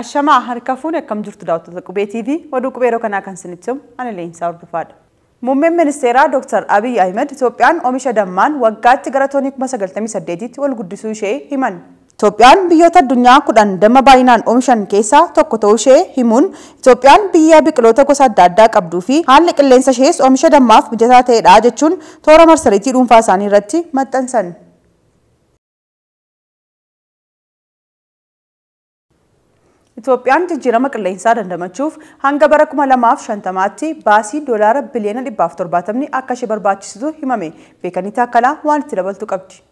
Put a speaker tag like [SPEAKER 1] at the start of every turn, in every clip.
[SPEAKER 1] Ashamaa harka fuune akkam jirtu daawwattoota Qubee TV oduu qubee yeroo kanaa kan isinitti himu ani Leensaa Hordofaadha. Muummeen ministeeraa Dr. Abiy Ahmed Itoophiyaan oomisha dammaan waggaatti gara toonii 98,000tti ol guddisuu ishee himan. Itoophiyaan biyyoota addunyaa 10 damma baay'inaan oomishan keessaa tokko ta'uu ishee himuun Itoophiyaan biyya biqiloota gosa adda addaa qabduu fi haalli qilleensa ishees oomisha dammaaf mijataa ta'edha jechuun toora marsariitii dhuunfaa isaanii irratti maxxansan. Itoophiyaan jijjiirama qilleensaa dandamachuuf hanga bara 2050tti baasii doolaara biliyoona 170 akka ishee barbaachisutu himame. Beekanii Taakkalaa waan itti dabaltu qabdi.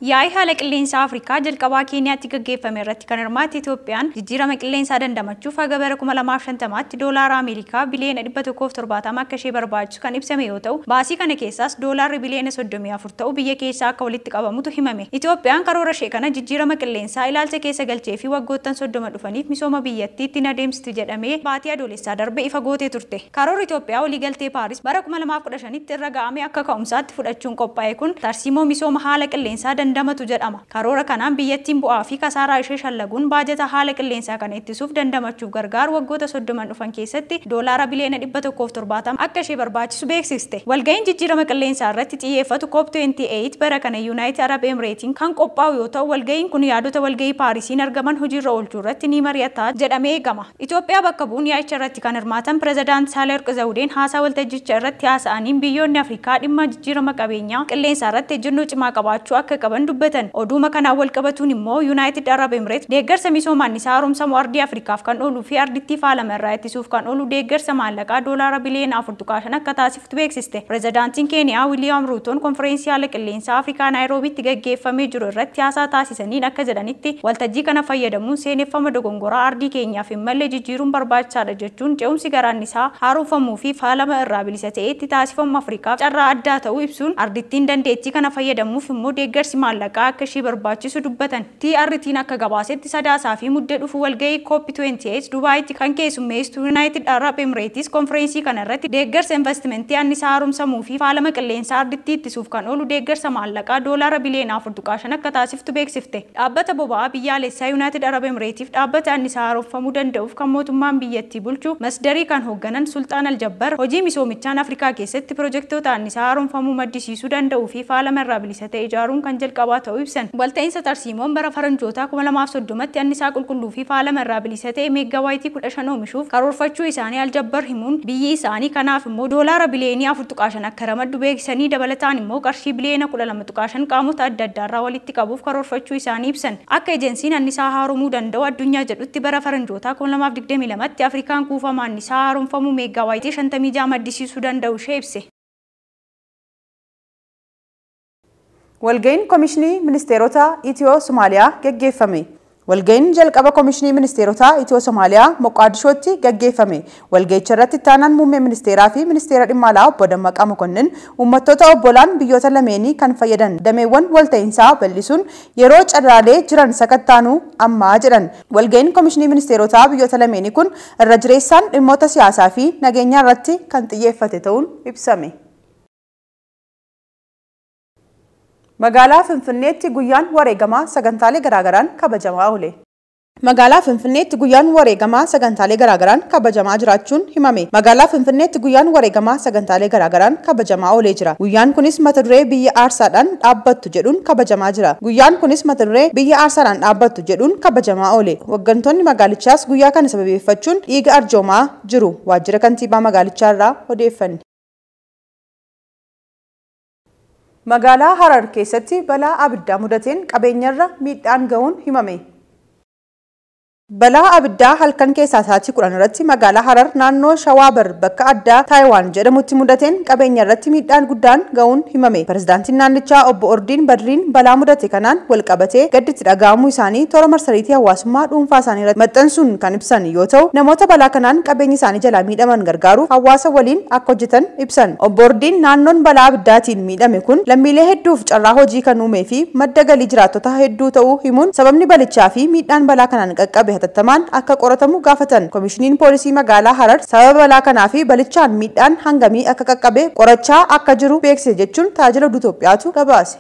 [SPEAKER 2] Yaa'ii haala qilleensaa Afrikaa jalqabaa Keeniyaatti gaggeeffame irratti kan hirmaatte Itoophiyaan jijjiirama qilleensaa dandamachuuf haga bara 2050tti doolaara Ameerikaa biliyoona 170 akka ishee barbaachisu kan ibsame yoo ta'u, baasii kana keessaas doolaarri biliyoona 34 ta'u biyya keessaa akka walitti qabamutu himame. Itoophiyaan karoora ishee kana jijjiirama qilleensaa ilaalcha keessa galchee fi waggoottan 30 dhufaniif misooma biyyattii ittiin adeemsitu jedhamee baatii adoolessaa darbe ifa gootee turte. Karoorri Itoophiyaa waliigaltee Paaris bara 2015tti irra ga'ame akka ka'umsaatti fudhachuun qophaa'e kun tarsiimoo misooma haala qilleensaa dandamatu jedhama. Karoora kanaan biyyattiin bu'aa fi kasaaraa ishee shallaguun baajata haala qilleensaa kana ittisuuf dandamachuuf gargaaru waggoota 30 dhufan keessatti doolaara biliyoona 170 akka ishee barbaachisu beeksiste. Walga'iin jijjiirama qilleensaa irratti xiyyeeffatu COP28 bara kana Yuunaayitid Arab Emireetiin kan qophaa'u yoo ta'u, walga'iin kun yaadota walga'ii Paarisiin argaman hojiirra oolchuu irratti ni mari'ata jedhamee eegama. Itoophiyaa bakka bu'uun yaa'icha irratti kan hirmaatan Pirezidaant Saahilewarq Zawudeen haasaa waltajjicha irratti haasa'aniin biyyoonni Afrikaa dhimma jijjiirama qabeenyaa qilleensaa irratti ejjennoo cimaa qabaachuu akka qaban dubbatan. Oduuma kanaan wal qabatuun immoo Yuunaayitid Arab Emirates deeggarsa misooma annisaa haaromsamu ardii Afrikaaf kan ooluu fi ardittii faalama irraa ittisuuf kan oolu deeggarsa maallaqaa doolaara biliyoona 4.5 akka taasiftu beeksiste. Pirezidaantiin Keeniyaa Wiiliyaam Ruutoon konfereensii haala qilleensaa Afrikaa Naayiroobiitti gaggeeffamee jiru irratti haasaa taasisaniin akka jedhanitti waltajjii kana fayyadamuun seeneffama dogongoraa ardii keenyaaf hin malle jijjiiruun barbaachisaadha jechuun ce'umsi gara annisaa haaromfamuu fi faalama irraa bilisa ta'etti taasifamu Afrikaaf carraa addaa ta'uu ibsuun ardittiin dandeettii kana fayyadamuuf immoo deeggarsi maallaqaa akka ishee barbaachisu dubbatan. TRT'n akka gabaasetti sadaasaa fi muddee dhufu walga'ii COP28 Dubaayitti kan keessummeessitu Yuunaayitid Arab Emirates konfereensii kana irratti deeggarsa investimentii annisaa haaromsamuu fi faalama qilleensaa ardittii ittisuuf kan oolu deeggarsa maallaqaa doolaara biliyoona 4.5 akka taasiftu beeksifte. Dhaabbata boba'aa biyyaalessaa Yuunaayitid Arab Emireetiif dhaabbata annisaa haaromfamuu danda'uuf kan mootummaan biyyattii bulchu masdarii kan hoogganan Sultaan Aljabbar hojii misoomichaan Afrikaa keessatti pirojektoota annisaa haaromfamuu maddisiisuu danda'uu fi faalama irraa bilisa ta'e ijaaruun kan jalqabaa ta'uu ibsan. Walta'iinsa tarsiimoon bara faranjootaa 2030tti annisaa qulqulluu fi faalama irraa bilisa ta'e meeggawaayitii 15 oomishuuf karoorfachuu isaanii Aljabbar himuun biyyi isaanii kanaaf immoo doolaara biliyoonii 4.5 akka ramaddu beeksisanii dabalataan immoo qarshii biliyoona 12.5 qaamota adda addaarraa walitti qabuuf karoorfachuu isaanii ibsan. Akka ejensiin annisaa haaromuu danda'u addunyaa jedhutti bara faranjootaa 2022tti Afrikaan kuufama annisaa haaromfamuu meeggawaayitii 56 maddisiisuu danda'u ishee ibse.
[SPEAKER 1] Walga'iin Komishinii Ministeerota Itiyoo Somaaliyaa gaggeeffame. Walga'iin jalqaba Komishinii Ministeerota Itiyoo Somaaliyaa Moqaadishootti gaggeeffame. Walga'icha irratti ittaanaan muummee ministeeraa fi ministeera dhimma alaa obbo Dammaqaa Mokonnin uummattoota obbolaan biyyoota lameenii kan fayyadan dameewwan walta'iinsaa bal'isuun yeroo carraalee jiran sakattaanuu ammaa jedhan. Walga'iin Komishinii Ministeerotaa biyyoota lameenii kun irra jireessaan dhimmoota siyaasaa fi nageenyaa irratti kan xiyyeeffate ta'uun ibsame. Magaalaa Finfinneetti guyyaan wareegamaa sagantaalee garaagaraan kabajamaa oole. Magaalaa Finfinneetti guyyaan wareegamaa sagantaalee garaagaraan kabajamaa jiraachuun himame. Magaalaa Finfinneetti guyyaan wareegamaa sagantaalee garaagaraan kabajamaa oolee jira. Guyyaan kunis mata duree biyya aarsaadhaan dhaabbattu jedhuun kabajamaa jira. Guyyaan kunis mata duree biyya aarsaadhaan dhaabbattu jedhuun kabajamaa oole. Hooggantoonni magaalichaas guyyaa kana sababeeffachuun dhiiga arjoomaa jiru. Waajjira kantiibaa magaalichaa irraa odeeffanne. Magaalaa Harar keessatti balaa abiddaa mudateen qabeenyarra miidhaan ga'uun himame. Balaa abiddaa halkan keessaa sa'aatii 10 irratti magaalaa Harar naannoo Shawaabar bakka addaa Taayiwaan jedhamutti mudateen qabeenya irratti miidhaan guddaan ga'uun himame. Pirezidaantiin naannichaa obbo Ordiin Badriin balaa mudate kanaan wal qabatee gadditti dhaga'amuu isaanii toora marsariitii hawaasummaa dhuunfaa isaanii irratti maxxansuun kan ibsan yoo ta'u, namoota balaa kanaan qabeenyi isaanii jalaa miidhaman gargaaruuf hawaasa waliin akka hojjetan ibsan. Obbo Ordiin naannoon balaa abiddaatiin miidhame kun lammiilee hedduuf carraa hojii kan uumee fi madda galii jiraattota hedduu ta'uu himuun sababni balichaa fi miidhaan balaa kanaan qaqqabe hatattamaan akka qoratamu gaafatan. Komishiniin poolisii magaalaa Harar sababa balaa kanaa fi balichaan miidhaan hangamii akka qaqqabe qorachaa akka jiru beeksise jechuun tajaajila oduu Itoophiyaatu gabaase.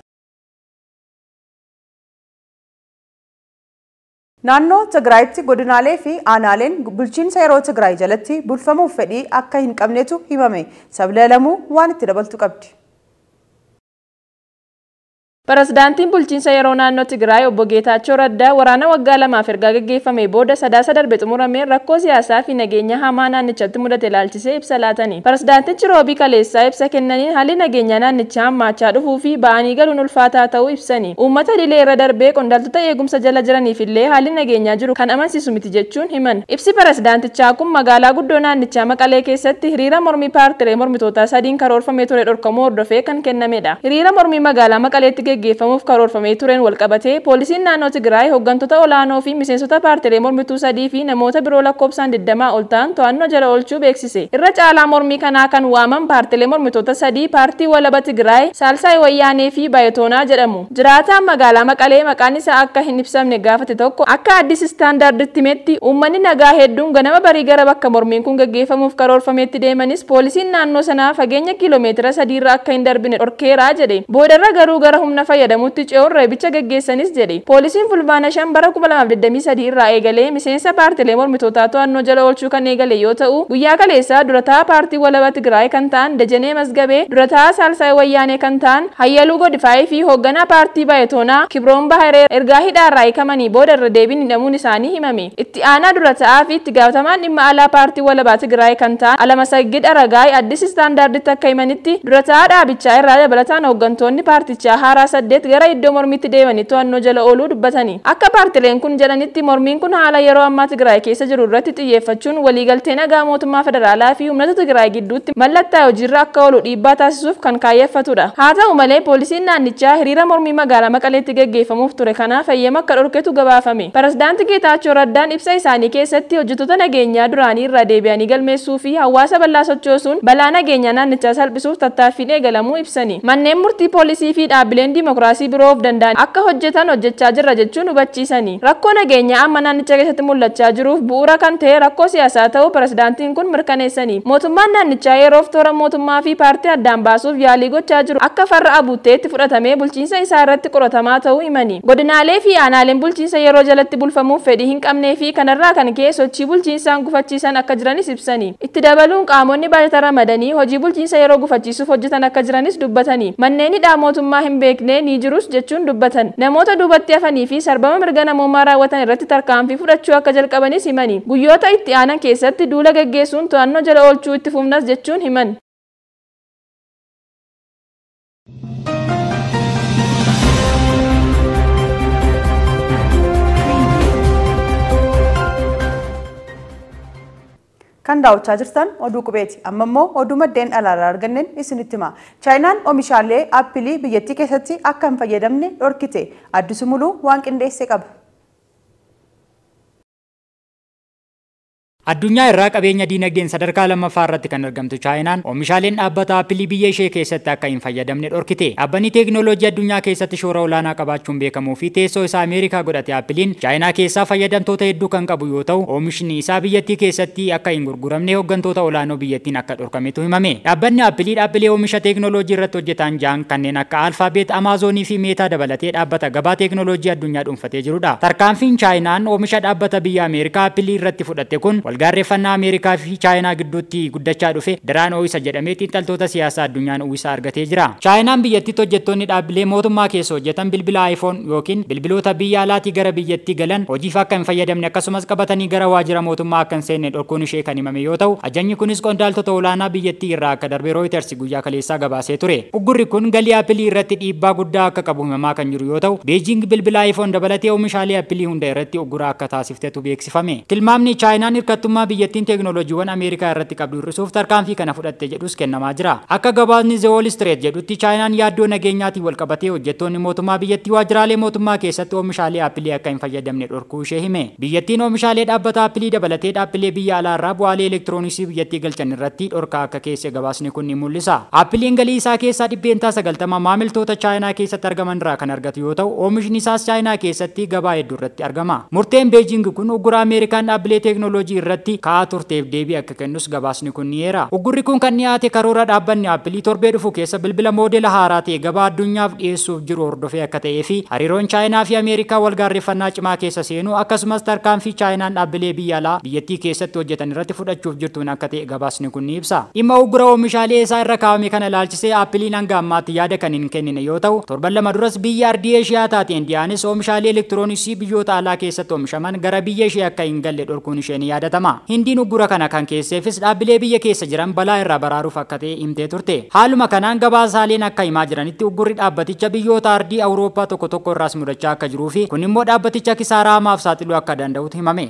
[SPEAKER 1] Naannoo Tigraayitti godinaalee fi aanaaleen bulchiinsa yeroo Tigraay jalatti bulfamuuf fedhii akka hin qabnetu himame. Sabla Lamuu waan itti dabaltu qabdi.
[SPEAKER 3] Pirezidaantiin bulchiinsa yeroo naannoo Tigraay obbo Geetaachoo Raddaa waraana waggaa 2 erga gaggeeffamee booda sadaasa darbe xumurameen rakkoo siyaasaa fi nageenya hamaa naannichatti mudate ilaalchisee ibsa laatani. Pirezidaantichi Roobii Kaleessaa ibsa kennaniin haalli nageenyaa naannichaa hammaachaa dhufuu fi ba'anii galuun ulfaataa ta'uu ibsani. Uummata dilee irra darbee qondaaltota eegumsa jala jiraniif illee haalli nageenyaa jiru kan amansiisu miti jechuun himan. Ibsi pirezidaantichaa kun magaalaa guddoo naannichaa Maqalee keessatti hiriira mormii paartilee mormitootaa sadiin karoorfamee ture dhorkamuu hordofee kan kennamedha. Hiriira mormii magaalaa Maqaleetti gaggeeffamuuf karoorfamee tureen walqabatee poolisiin naannoo Tigraay hooggantoota olaanoo fi miseensota paartilee mormituu 3 fi namoota biroo lakkoofsaan 20 ol ta'an to'annoo jala oolchuu beeksise. Irra caalaa mormii kanaa kan waaman paartilee mormitoota 3 paartii walaba Tigraay, Saalsaay Wayyaanee fi Baayitoonaa jedhamu. Jiraataan magaalaa Maqalee maqaan isaa akka hin ibsamne gaafate tokko akka Addis Istaandaarditti himetti uummanni nagaa hedduun ganama barii gara bakka mormiin kun gaggeeffamuuf karoorfameetti deemanis poolisiin naannoo sanaa fageenya kiiloomeetira 3 irra akka hin darbine dhorkeeraa jedhe. Boodarra garuu gara humna fayyadamutti ce'uun reebicha gaggeessanis jedhe. Poolisiin fulbaana 5 bara 2023 irraa eegalee miseensa paartilee mormitootaa to'annoo jala oolchuu kan eegale yoo ta'u, guyyaa kaleessaa durataa paartii walaba Tigraay kan ta'an Dajanee Masgabee, durataa Saalsaay Wayyaanee kan ta'an Hayyaluu Godifaayii fi hoogganaa paartii Baayitoonaa Kibroon Baharee ergaa hidhaarraa hiikamanii booda irra deebiin hidhamuun isaanii himame. Itti aanaa durataa fi itti gaafatamaan dhimma alaa paartii walabaa Tigraay kan ta'an Alamasaggid Aragaay Addis Istaandaarditti akka himanitti durataa dhaabichaa irraa dabalataan hooggantoonni paartichaa haaraa 8 gara iddoo mormiitti deemanii to'annoo jala ooluu dubbatani. Akka paartileen kun jedhanitti mormiin kun haala yeroo ammaa Tigraay keessa jiru irratti xiyyeeffachuun waliigaltee nagaa mootummaa federaalaa fi humnoota Tigraay gidduutti mallattoo hojiirra akka oolu dhiibbaa taasisuuf kan kaayeffatudha. Haa ta'u malee poolisiin naannichaa hiriira mormii magaalaa Maqaleetti gaggeeffamuuf ture kanaaf hayyama akka dhorketu gabaafame. Pirezidaanti Geetaachoo Raddaan ibsa isaanii keessatti hojjettoota nageenyaa duraanii irraa deebi'anii galmeessuu fi hawaasa bal'aa sochoosuun balaa nageenyaa naannichaa salphisuuf tattaaffiin eegalamuu ibsani. Manneen murtii poolisii fi dhaabbileen dimokiraasii biroo of danda'an akka hojjetan hojjechaa jirra jechuun hubachiisani. Rakkoo nageenyaa amma naannicha keessatti mul'achaa jiruuf bu'uura kan ta'e rakkoo siyaasaa ta'uu pirezidaantiin kun mirkaneessani. Mootummaan naannichaa yeroof toora mootummaa fi paartii addaan baasuuf yaalii gochaa jiru akka farra abuutteetti fudhatamee bulchiinsa isaa irratti qoratamaa ta'uu himani. Godinaalee fi aanaaleen bulchiinsa yeroo jalatti bulfamuuf fedhii hin qabnee fi kanarraa kan ka'e sochii bulchiinsaan gufachiisan akka jiranis ibsani. Itti dabaluun qaamonni baajata ramadanii hojii bulchiinsa yeroo gufachiisuuf hojjetan akka jiranis dubbatani. Manneen hidhaa mootummaa hin beekne ni jirus jechuun dubbatan. Namoota duubatti hafanii fi sarbama mirga namoomaa raawwatan irratti tarkaanfii fudhachuu akka jalqabanis himani. Guyyoota itti aanan keessatti duula gaggeessuun to'annoo jala oolchuu itti fufnas jechuun himan.
[SPEAKER 1] Kan daawwachaa jirtan oduu qubeeti. Amma immoo oduu maddeen alaarraa arganneen isinitti hima. Chaayinaan oomishaalee aappilii biyyattii keessatti akka hin fayyadamne dhorkite. Addisuu Muluu waan qindeesse qaba.
[SPEAKER 4] Addunyaa irraa qabeenya diinagdeen sadarkaa lammaffaa irratti kan argamtu Chaayinaan oomishaaleen dhaabbata aappilii biyya ishee keessatti akka hin fayyadamne dhorkite. Dhaabbanni teekinooloojii addunyaa keessatti shoora olaanaa qabaachuun beekamuu fi teessoo isaa Ameerikaa godhate aappiliin Chaayinaa keessaa fayyadamtoota hedduu kan qabu yoo ta'u, oomishni isaa biyyattii keessatti akka hin gurguramne hooggantoota olaanoo biyyattiin akka dhorkametu himame. Dhaabbanni aappilii dhaabbilee oomisha teekinooloojii irratti hojjetan ja'an kanneen akka Alfaabeet, Amaazonii fi Meetaa dabalatee dhaabbata gabaa teekinooloojii addunyaa dhuunfatee jirudha. Tarkaanfiin Chaayinaan oomisha dhaabbata biyya Ameerikaa aappilii irratti fudhatte kun walgaarreeffannaa Ameerikaa fi Chaayinaa gidduutti guddachaa dhufe daraan ho'isa jedhamee xiinxaltoota siyaasaa addunyaan uwwisa argatee jira. Chaayinaan biyyattiitti hojjettoonni dhaabbilee mootummaa keessa hojjetan bilbila iPhone yookiin bilbiloota biyya alaatii gara biyyattii galan hojiif akka hin fayyadamne akkasumas qabatanii gara waajjira mootummaa akka hin seenne dhorkuun ishee kan himame yoo ta'u, ajajni kunis qondaaltota olaanaa biyyattii irraa akka darbe Reuters guyyaa kaleessaa gabaasee ture. Uggurri kun galii Appilii irratti dhiibbaa guddaa akka qabu himamaa kan jiru yoo ta'u, Beijing bilbila iPhone dabalatee oomishaalee Appilii hunda irratti uggura akka taasiftetu beeksifame. Tilmaamni Chaayinaan hirkattummaa biyyattiin teekinooloojiiwwan Ameerikaa irratti qabdu hir'isuuf tarkaanfii kana fudhatte jedhus kennamaa jira. Akka gabaasni The Wall Street jedhutti Chaayinaan yaaddoo nageenyaatiin walqabatee hojjettoonni mootummaa biyyattii waajjiraalee mootummaa keessatti oomishaalee Appilii akka hin fayyadamne dhorkuu ishee hime. Biyyattiin oomishaalee dhaabbata Appilii dabalatee dhaabbilee biyya alaa irraa bu'aalee elektirooniksii biyyattii galchan irratti dhorkaa akka keesse gabaasni kun ni mul'isa. Appiliin galii isaa keessaa 90% maamiltoota Chaayinaa keessatti argaman irraa kan argatu yoo ta'u, oomishni isaas Chaayinaa keessatti gabaa hedduu irratti argama. Murteen Beijing kun uggura Ameerikaan dhaabbilee teekinooloojii irratti irratti ka'aa turteef deebii akka kennus gabaasni kun ni eera. Uggurri kun kan dhiyaate karoora dhaabbanni Aappilii torbee dhufu keessa bilbila moodela haaraa ta'e gabaa addunyaaf dhiyeessuuf jiru hordofee akka ta'ee fi hariiroon Chaayinaa fi Ameerikaa wal gaarreeffannaa cimaa keessa seenuu akkasumas tarkaanfii Chaayinaan dhaabbilee biyya alaa biyyattii keessatti hojjetan irratti fudhachuuf jirtuun akka ta'e gabaasni kun ni ibsa. Dhimma uggura oomishaalee isaa irra kaa'ame kana ilaalchisee Aappiliin hanga ammaatti yaada kan hin kennine yoo ta'u, torban 2 duras biyya ardii Eeshiyaa taate Indiyaanis oomishaalee elektirooniksii biyyoota alaa keessatti oomishaman gara biyya ishee akka hin galle dhorkuun ishee ni yaadatama. Hindiin uggura kana kan keesseefis dhaabbilee biyya keessa jiran balaa irraa baraaruuf akka ta'e himtee turte. Haaluma kanaan gabaasaaleen akka himaa jiranitti uggurri dhaabbaticha biyyoota ardii Awurooppaa tokko tokko irraas mudachaa akka jiruu fi kun immoo dhaabbaticha kisaaraa hamaaf saaxiluu akka danda'utu himame.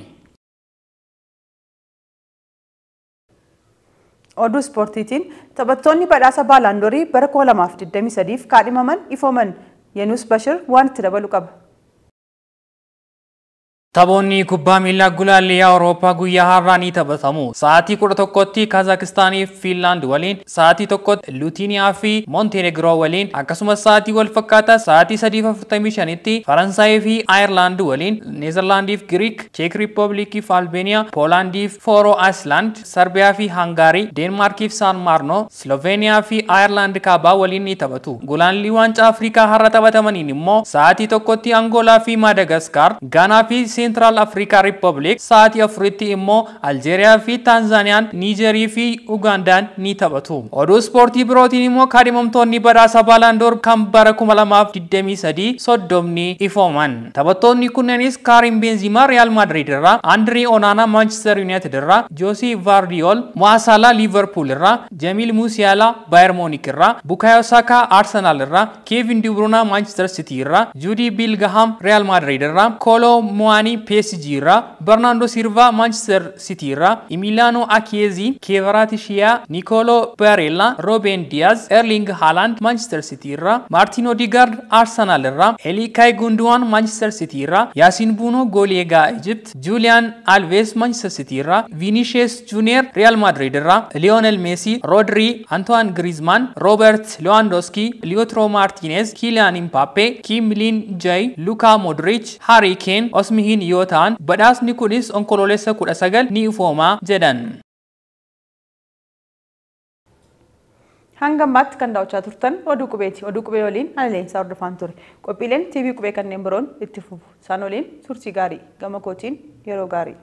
[SPEAKER 1] Oduu ispoortiitiin taphattoonni badhaasa Baalaandorii bara 2023 kaadhimaman ifooman. Yenuus Bashir waan itti dabalu qaba.
[SPEAKER 5] Taphoonni kubbaa miilaa gulaallee Awurooppaa guyyaa har'aa ni taphatamu. Sa'aatii 11tti Kaazakistaanii fi Fiinlaand waliin, sa'aatii 1tti Luutiniyaa fi Moontenegiroo waliin, akkasumas sa'aatii wal fakkaataa sa'aatii 3:45tti Faransaayii fi Aayerlaand waliin, Neezerlaandii fi Giriik, Cheek Riippaabilikii fi Albeeniyaa, Poolaandii fi Fooroo Ayislaand, Sarbiyaa fi Hangaarii, Deenmaarkii fi Saan Maarnoo, Sloveeniyaa fi Aayerlaand kaabaa waliin ni taphatu. Gulaalli waancaa Afrikaa har'a taphatamaniin immoo sa'aatii 1tti Angoolaa fi Maadagaskaar, Gaanaa fi Central Africa Republic, sa'aatii 4tti immoo Aljeeriyaa fi Taanzaaniyaan, Niijerii fi Ugandaan ni taphatu. Oduu ispoortii birootiin immoo kaadhimamtoonni badhaasa Baalaandoor kan bara 2023 30 ifooman. Taphattoonni kunneenis Karim Benzema Real Madrid irraa, Andre Onana Manchester United irraa, Jose Vardiol Mo Salah Liverpool irraa, Jamil Musiala Bayern Munich irraa, Bukayo Saka Arsenal irraa, Kevin De Bruyne Manchester City irraa, Jude Bellingham Real Madrid irraa, Kolo Muani PSG irraa, Bernardo Silva Manchester City irraa, Emiliano Akiezi, Kvaratskhelia, Nicolo Barella, Ruben Diaz, Erling Haaland Manchester City irraa, Martin Odegaard Arsenal irraa, Ilkay Gundogan Manchester City irraa, Yasin Bono goolii Egypt, Julian Alves Manchester City irraa, Vinicius Junior Real Madrid irraa, Lionel Messi, Rodri, Antoine Griezmann, Robert Lewandowski, Lautaro Martinez, Kylian Mbappe, Kim Min Jae, Luka Modric, Harry Kane, Osimhen yoo ta'an badhaasni kunis Onkoloolessa 19 ni ifoomaa jedhan.
[SPEAKER 1] Hanga ammaatti kan daawwachaa turtan oduu qubeeti. Oduu qubee waliin ani Leensaa hordofaan ture. Qophiileen TV qubee kanneen biroon itti fufu. Isaan waliin turtii gaarii. Gama kootiin yeroo gaarii.